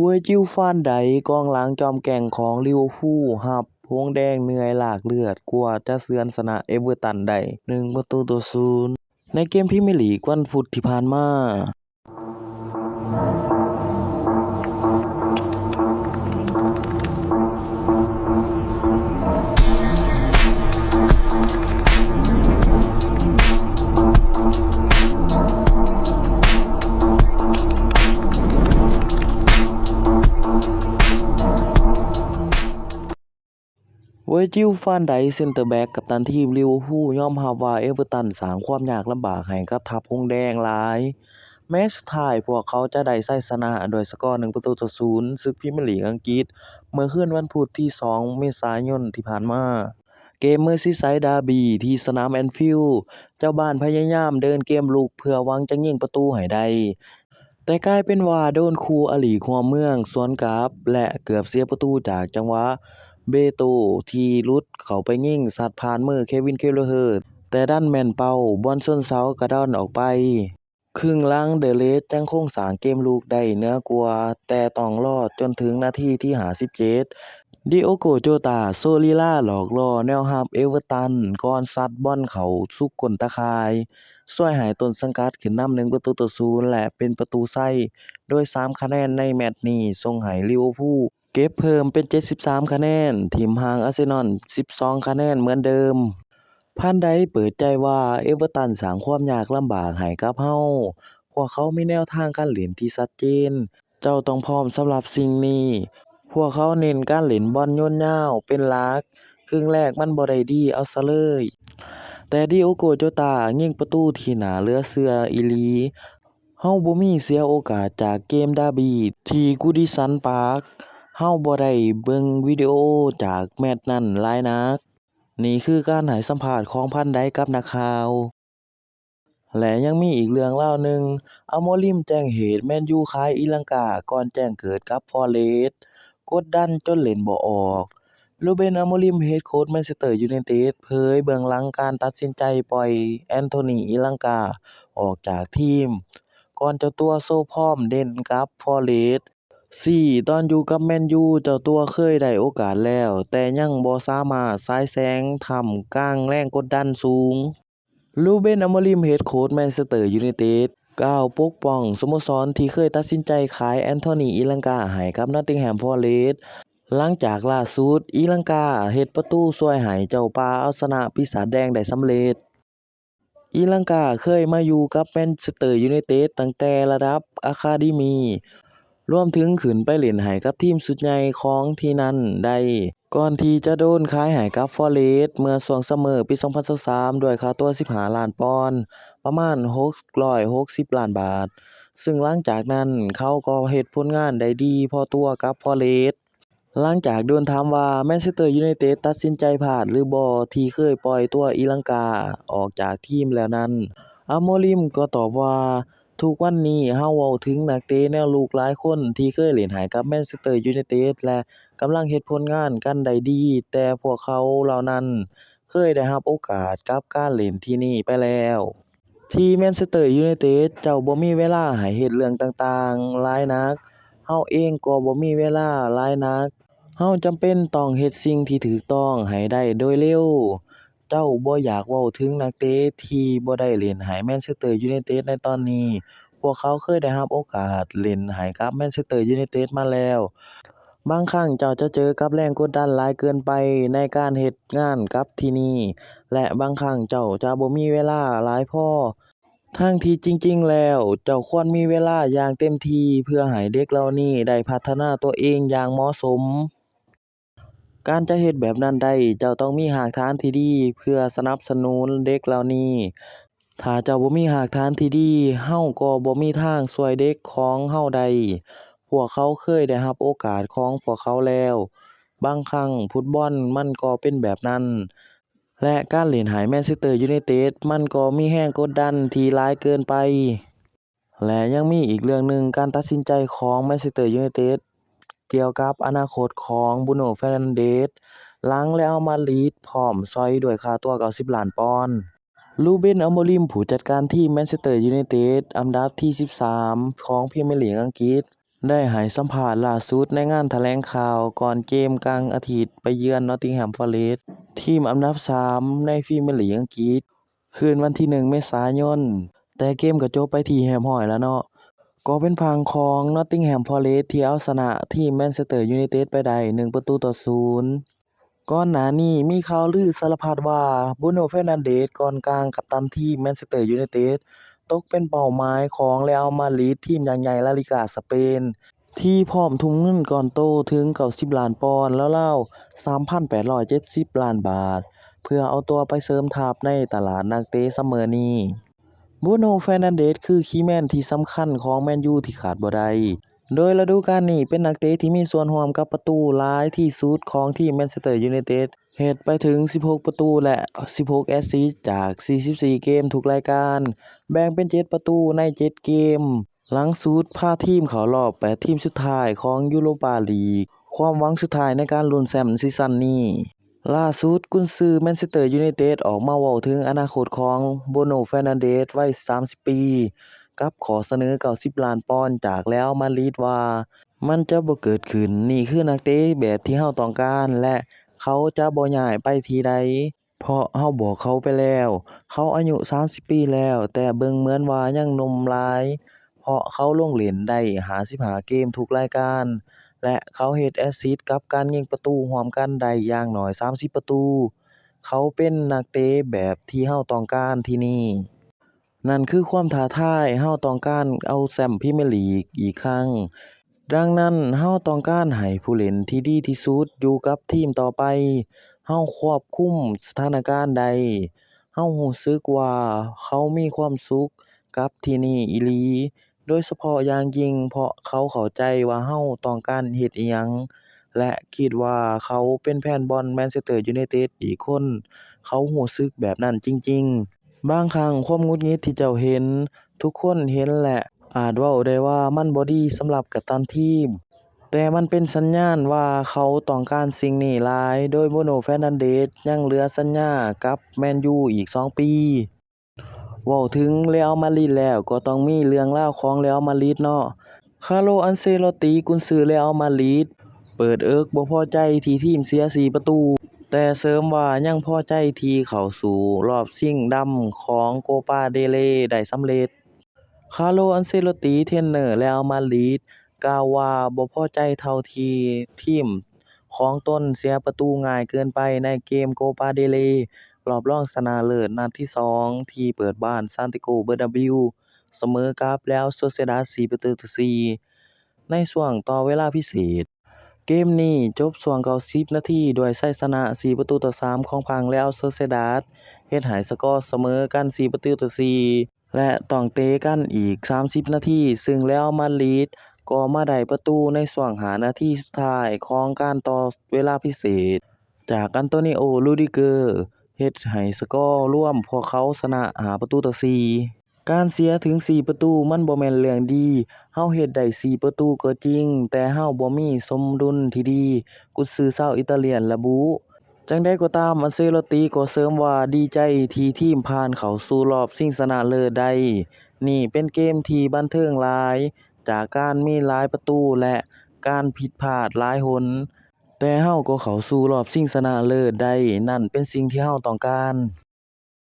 ເວີຈິວ ຟານໄດ ກອງຫຼັງຈອມແກ່ງຂອງລິເວີພູ ຮັບ ຫົງແດງເມື່ອຍລາກເລືອດ ກວ່າຈະເຊືອນຊະນະເອເວີຕັນໄດ້ ໜຶ່ງປະຕູຕໍ່ສູນ ໃນເກມພຣີເມຍລີກວັນພຸດທີ່ຜ່ານມາ. ເວີຈິວ ຟານໄດ ເຊັນເຕີແບັກ ກັບຕັນທີມລິເວີພູ ຍອມຮັບວ່າເອເວີຕັນສ້າງຄວາມຍາກລຳບາກໃຫ້ກັບທັບຫົງແດງຫຼາຍ. ແມັດສຸດທ້າຍພວກເຂົາຈະໄດ້ໄຊຊະນະດ້ວຍສະກໍ ໜຶ່ງປະຕູຕໍ່ສູນ ສຶກພຣີເມຍລີກອັງກິດ ເມື່ອຄືນວັນພຸດທີສອງເມສາຍົນທີ່ຜ່ານມາ. ເກມເມີຊີໄຊດາບີທີ່ສະໜາມແອນຟິວ ເຈົ້າບ້ານພະຍາຍາມເດີນເກມລຸກເພື່ອຫວັງຈະຍິງປະຕູໃຫ້ໄດ້ ແຕ່ກາຍເປັນວ່າໂດນຄູ່ອາລີຮ່ວມເມືອງສວນກັບ ແລະ ເກືອບເສຍປະຕູຈາກຈັງຫວະເບໂຕທີ່ຫຼຸດເຂົ້າໄປຍິງຊັດຜ່ານມືເຄວິນ ເຄລເຮີ ແຕ່ດັນແມ່ນເປົ້າ, ບອນຊົນເສົາກະດອນອອກໄປ. ຄຶ່ງຫຼັງ ເດີເລດຍັງຄົງສ້າງເກມລຸກໄດ້ເໜືອກວ່າ, ແຕ່ຕ້ອງລໍຈົນເຖິງນາທີທີຫ້າສິບເຈັດ ດິໂອໂກ ໂຈຕາ ໂຊລີລາຫຼອກລໍ້ແນວຮັບເອເວີຕັນ ກ່ອນຊັດບອນເຂົ້າສຸກກົ້ນຕາຂ່າຍ, ຊ່ວຍໃຫ້ຕົ້ນສັງກັດຂຶ້ນນຳ ໜຶ່ງປະຕູຕໍ່ສູນ ແລະ ເປັນປະຕູໄຊດ້ວຍສາມຄະແນນໃນແມັດນີ້ ສົ່ງໃຫ້ລິເວີພູເກັບເພີ່ມເປັນເຈັດສິບສາມຄະແນນ, ຖິ້ມຫ່າງອາເຊນອນສິບສອງຄະແນນເໝືອນເດີມ. ຟານໄດເປີດໃຈວ່າ ເອເວີຕັນສ້າງຄວາມຍາກລຳບາກໃຫ້ກັບເຮົາ. ພວກເຂົາມີແນວທາງການຫຼິ້ນທີ່ຊັດເຈນ. ເຈົ້າຕ້ອງພ້ອມສຳລັບສິ່ງນີ້. ພວກເຂົາເນັ້ນການຫຼິ້ນບອນໂຍນຍາວເປັນຫຼັກ. ຄຶ່ງແລກມັນບໍ່ໄດ້ດີເອົາຊະເລີຍ. ແຕ່ດິໂອໂກ ໂຈຕາ ຍິງປະຕູທີ່ໜ້າເຫຼືອເຊື່ອອີ່ຫຼີ. ເຮົາບໍ່ມີເສຍໂອກາດຈາກເກມດາບີທີ່ກູດິສັນປາກ. ເຮົາບໍ່ໄດ້ເບິ່ງວິດີໂອຈາກແມັດນັ້ນຫຼາຍນັກ. ນີ້ຄືການໃຫ້ສຳພາດຂອງຟານໄດກັບນັກຂ່າວ. ແລະ ຍັງມີອີກເລື່ອງລາວໜຶ່ງ, ອາໂມລິມແຈ້ງເຫດແມນຢູຂາຍອີລັງກາກ່ອນແຈ້ງເກີດກັບຟອເຣສ, ກົດດັນຈົນຫຼິ້ນບໍ່ອອກ. ລູເບັນ ອາໂມລິມ ເຮັດໂຄດແມນເຊສເຕີຢູໄນເຕັດ ເຜີຍເບື້ອງຫຼັງການຕັດສິນໃຈປ່ອຍແອນໂທນີ ອີລັງກາອອກຈາກທີມ, ກ່ອນເຈົ້າຕົວໂຊຟອມເດັ່ນກັບຟອເຣສ. ສີ່ ຕອນຢູ່ກັບແມນຢູ ເຈົ້າຕົວເຄີຍໄດ້ໂອກາດແລ້ວ, ແຕ່ຍັງບໍ່ສາມາດສາຍແສງທ່າມກາງແຮງກົດດັນສູງ. ລູເບັນ ອາໂມລິມ ເຮັດໂຄດແມນເຊສເຕີຢູໄນເຕັດ ກ່າວປົກປ້ອງສະໂມສອນທີ່ເຄີຍຕັດສິນໃຈຂາຍແອນໂທນີ ອີລັງກາໃຫ້ກັບນອດຕິງແຮມຟອເຣສ ຫຼັງຈາກລ່າສຸດ ອີລັງກາເຮັດປະຕູຊ່ວຍໃຫ້ເຈົ້າປ່າເອົາຊະນະປີສາດແດງໄດ້ສຳເລັດ. ອີລັງກາເຄີຍມາຢູ່ກັບແມນເຊສເຕີຢູໄນເຕັດຕັ້ງແຕ່ລະດັບອາຄາເດມີ ລວມເຖິງຂຶ້ນໄປຫຼິ້ນໃຫ້ກັບທີມຊຸດໃຫຍ່ຂອງທີ່ນັ້ນໄດ້ ກ່ອນທີ່ຈະໂດນຂາຍໃຫ້ກັບຟອເຣສເມື່ອຊ່ວງຊັມເມີປີສອງພັນຊາວສາມ ດ້ວຍຄ່າຕົວສິບຫ້າລ້ານປອນ, ປະມານຫົກຮ້ອຍຫົກສິບລ້ານບາດ, ຊຶ່ງຫຼັງຈາກນັ້ນເຂົາກໍເຮັດຜົນງານໄດ້ດີພໍຕົວກັບຟອເຣສ. ຫຼັງຈາກໂດນຖາມວ່າແມນເຊສເຕີຢູໄນເຕັດຕັດສິນໃຈພາດຫຼືບໍ່ທີ່ເຄີຍປ່ອຍຕົວອີລັງກາອອກຈາກທີມແລ້ວນັ້ນ, ອາໂມລິມກໍຕອບວ່າ, ທຸກວັນນີ້ເຮົາເວົ້າເຖິງນັກເຕະແນວລຸກຫຼາຍຄົນທີ່ເຄີຍຫຼິ້ນໃຫ້ກັບແມນເຊສເຕີຢູໄນເຕັດ ແລະ ກຳລັງເຮັດຜົນງານກັນໄດ້ດີ, ແຕ່ພວກເຂົາເຫຼົ່ານັ້ນເຄີຍໄດ້ຮັບໂອກາດກັບການຫຼິ້ນທີ່ນີ້ໄປແລ້ວ. ທີ່ແມນເຊສເຕີຢູໄນເຕັດ ເຈົ້າບໍ່ມີເວລາໃຫ້ເຮັດເລື່ອງຕ່າງໆຫຼາຍນັກ. ເຮົາເອງກໍບໍ່ມີເວລາຫຼາຍນັກ. ເຮົາຈຳເປັນຕ້ອງເຮັດສິ່ງທີ່ຖືກຕ້ອງໃຫ້ໄດ້ໂດຍເລັວ. ເຈົ້າບໍ່ຢາກເວົ້າເຖິງນັກເຕະທີ່ບໍ່ໄດ້ຫຼິ້ນໃຫ້ແມນເຊສເຕີຢູໄນເຕັດໃນຕອນນີ້. ພວກເຂົາເຄີຍໄດ້ຮັບໂອກາດຫຼິ້ນໃຫ້ກັບແມນເຊສເຕີຢູໄນເຕັດມາແລ້ວ. ບາງຄັ້ງເຈົ້າຈະເຈີກັບແຮງກົດດັນຫຼາຍເກີນໄປໃນການເຮັດງານກັບທີ່ນີ້ ແລະ ບາງຄັ້ງເຈົ້າຈະບໍ່ມີເວລາຫຼາຍພໍ. ທັງທີ່ຈິງໆແລ້ວ ເຈົ້າຄວນມີເວລາຢ່າງເຕັມທີ່ເພື່ອໃຫ້ເດັກເຫຼົ່ານີ້ໄດ້ພັດທະນາຕົວເອງຢ່າງເໝາະສົມ. ການຈະເຮັດແບບນັ້ນໄດ້, ເຈົ້າຕ້ອງມີຮາກຖານທີ່ດີເພື່ອສະໜັບສະໜູນເດັກເຫຼົ່ານີ້. ຖ້າເຈົ້າບໍ່ມີຮາກຖານທີ່ດີ, ເຮົາກໍບໍ່ມີທາງຊ່ວຍເດັກຂອງເຮົາໄດ້. ພວກເຂົາເຄີຍໄດ້ຮັບໂອກາດຂອງພວກເຂົາແລ້ວ. ບາງຄັ້ງຟຸດບອນມັນກໍເປັນແບບນັ້ນ. ແລະ ການຫຼິ້ນໃຫ້ແມນເຊສເຕີຢູໄນເຕັດ ມັນກໍມີແຮງກົດດັນທີ່ຫຼາຍເກີນໄປ. ແລະ ຍັງມີອີກເລື່ອງໜຶ່ງ, ການຕັດສິນໃຈຂອງແມນເຊສເຕີຢູໄນເຕັດກ່ຽວກັບອະນາຄົດຂອງບຣູໂນ ເຟີນັນເດສ ຫຼັງເຣອັລມາດຣິດພ້ອມຊ່ອຍດ້ວຍຄ່າຕົວເກົ້າສິບລ້ານປອນ. ລູເບັນ ອາໂມລິມ ຜູ້ຈັດການທີມແມນເຊສເຕີຢູໄນເຕັດ ອັນດັບທີສິບສາມຂອງພຣີເມຍລີກອັງກິດ ໄດ້ໃຫ້ສຳພາດລ່າສຸດໃນງານຖະແຫຼງຂ່າວກ່ອນເກມກາງອາທິດໄປເຢືອນ Nottingham Forest ທີມອັນດັບສາມໃນພຣີເມຍລີກອັງກິດ ຄືນວັນທີໜຶ່ງເມສາຍົນ. ແຕ່ເກມກໍຈົບໄປທີ່ຮຽບຮ້ອຍແລ້ວເນາະ. ກໍເປັນຝັ່ງຂອງ Nottingham Forest ທີ່ເອົາຊະນະທີມ Manchester United ໄປໄດ້ໜຶ່ງປະຕູຕໍ່ສູນ. ກ່ອນໜ້ານີ້ມີຂ່າວລືສາລະພັດວ່າ Bruno Fernandes ກອງກາງກັບຕັນທີມ Manchester United ຕົກເປັນເປົ້າໝາຍຂອງ Real Madrid ທີມຍັກໃຫຍ່ລາລີກາສະເປນ ທີ່ພ້ອມທຸ່ມເງິນກ້ອນໂຕເຖິງເກົ້າສິບລ້ານປອນ ລາວໆ ສາມພັນແປດຮ້ອຍເຈັດສິບລ້ານບາດ ເພື່ອເອົາຕົວໄປເສີມທັບໃນຕະຫຼາດນັກເຕະ summer ນີ້. Bruno Fernandes ຄືຄີແມນທີ່ສຳຄັນຂອງ Man U ທີ່ຂາດບໍ່ໄດ້. ໂດຍລະດູການນີ້ເປັນນັກເຕະທີ່ມີສ່ວນຮ່ວມກັບປະຕູຫຼາຍທີ່ສຸດຂອງທີມ Manchester United ເຮັດໄປເຖິງສິບຫົກປະຕູ ແລະ ສິບຫົກ assist ຈາກສີ່ສິບສີ່ເກມທຸກລາຍການ, ແບ່ງເປັນເຈັດປະຕູໃນເຈັດເກມ. ຫຼັງສຸດພາທີມເຂົ້າຮອບແປດທີມສຸດທ້າຍຂອງ Europa League ຄວາມຫວັງສຸດທ້າຍໃນການລຸ້ນແຊ້ມຊີຊັນນີ້. ລ່າສຸດ, ກຸນຊື Manchester United ອອກມາເວົ້າເຖິງອະນາຄົດຂອງ Bruno Fernandes ໄວສາມສິບປີ ກັບຂໍ້ສະເໜີເກົ້າສິບລ້ານປອນຈາກ Real Madrid ວ່າມັນຈະບໍ່ເກີດຂຶ້ນ. ນີ້ຄືນັກເຕະແບບທີ່ເຮົາຕ້ອງການ ແລະ ເຂົາຈະບໍ່ຍ້າຍໄປທີ່ໃດ ເພາະເຮົາບອກເຂົາໄປແລ້ວ. ເຂົາອາຍຸສາມສິບປີແລ້ວ, ແຕ່ເບິ່ງເໝືອນວ່າຍັງໜຸ່ມຫຼາຍ ເພາະເຂົາລົງຫຼິ້ນໄດ້ຫ້າສິບຫ້າເກມທຸກລາຍການ ແລະ ເຂົາເຮັດ assist ກັບການຍິງປະຕູຮ່ວມກັນໄດ້ຢ່າງໜ້ອຍສາມສິບປະຕູ. ເຂົາເປັນນັກເຕະແບບທີ່ເຮົາຕ້ອງການທີ່ນີ້. ນັ້ນຄືຄວາມທ້າທາຍ. ເຮົາຕ້ອງການເອົາແຊ້ມພຣີເມຍລີກອີກຄັ້ງ. ດັ່ງນັ້ນ, ເຮົາຕ້ອງການໃຫ້ຜູ້ຫຼິ້ນທີ່ດີທີ່ສຸດຢູ່ກັບທີມຕໍ່ໄປ. ເຮົາຄວບຄຸມສະຖານະການໄດ້. ເຮົາຮູ້ສຶກວ່າເຂົາມີຄວາມສຸກກັບທີ່ນີ້ອີ່ຫຼີ, ໂດຍສະເພາະຢ່າງຍິ່ງເພາະເຂົາເຂົ້າໃຈວ່າເຮົາຕ້ອງການເຮັດອີ່ຫຍັງ ແລະ ຄິດວ່າເຂົາເປັນແຟນບອນ Manchester United ອີກຄົນ. ເຂົາຮູ້ສຶກແບບນັ້ນຈິງໆ. ບາງຄັ້ງຄວາມຫງຸດຫງິດທີ່ເຈົ້າເຫັນ, ທຸກຄົນເຫັນ ແລະ ອາດເວົ້າໄດ້ວ່າມັນບໍ່ດີສຳລັບກັບຕັນທີມ, ແຕ່ມັນເປັນສັນຍານວ່າເຂົາຕ້ອງການສິ່ງນີ້ຫຼາຍ. ໂດຍ Bruno Fernandes ຍັງເຫຼືອສັນຍາກັບ Man U ອີກສອງປີ. ເວົ້າເຖິງ Real Madrid ແລ້ວ ກໍຕ້ອງມີເລື່ອງລາວຂອງ Real Madrid ເນາະ. Carlo Ancelotti ກຸນຊື Real Madrid ເປີດເອິກບໍ່ພໍໃຈທີ່ທີມເສຍສີ່ປະຕູ, ແຕ່ເສີມວ່າຍັງພໍໃຈທີ່ເຂົ້າສູ່ຮອບຊິງດຳຂອງ Copa del Rey ໄດ້ສຳເລັດ. Carlo Ancelotti ເທຣນເນີ Real Madrid ກ່າວວ່າບໍ່ພໍໃຈເທົ່າທີ່ທີມຂອງຕົນເສຍປະຕູງ່າຍເກີນໄປໃນເກມ Copa del Rey ຮອບລອງຊະນະເລີດນັດທີສອງ ທີ່ເປີດບ້ານ Santiago Bernabeu ສະເໝີກັບ Real Sociedad ສີ່ປະຕູຕໍ່ສີ່ ໃນຊ່ວງຕໍ່ເວລາພິເສດ. ເກມນີ້ຈົບຊ່ວງເກົ້າສິບນາທີດ້ວຍໄຊຊະນະສີ່ປະຕູຕໍ່ສາມຂອງຝັ່ງ Real Sociedad ເຮັດໃຫ້ສະກໍສະເໝີກັນສີ່ປະຕູຕໍ່ສີ່ ແລະ ຕ້ອງເຕະກັນອີກສາມສິບນາທີ, ຊຶ່ງ Real Madrid ກໍມາໄດ້ປະຕູໃນຊ່ວງຫ້ານາທີສຸດທ້າຍຂອງການຕໍ່ເວລາພິເສດ ຈາກ Antonio Rudiger ເຮັດໃຫ້ສະກໍລວມພວກເຂົາຊະນະຫ້າປະຕູຕໍ່ສີ່. ການເສຍເຖິງສີ່ປະຕູມັນບໍ່ແມ່ນເລື່ອງດີ. ເຮົາເຮັດໄດ້ສີ່ປະຕູກໍຈິງ, ແຕ່ເຮົາບໍ່ມີສົມດຸນທີ່ດີ, ກຸນຊືຊາວອີຕາລຽນລະບຸ. ຈັ່ງໃດກໍຕາມ, ອັນເຊລອດຕີກໍເສີມວ່າດີໃຈທີ່ທີມຜ່ານເຂົ້າສູ່ຮອບຊິງຊະນະເລີດໄດ້. ນີ້ເປັນເກມທີ່ບັນເທີງຫຼາຍ, ຈາກການມີຫຼາຍປະຕູ ແລະ ການຜິດພາດຫຼາຍຫົນ. ແຕ່ເຮົາກໍເຂົ້າສູ່ຮອບຊິງຊະນະເລີດໄດ້, ນັ້ນເປັນສິ່ງທີ່ເຮົາຕ້ອງການ.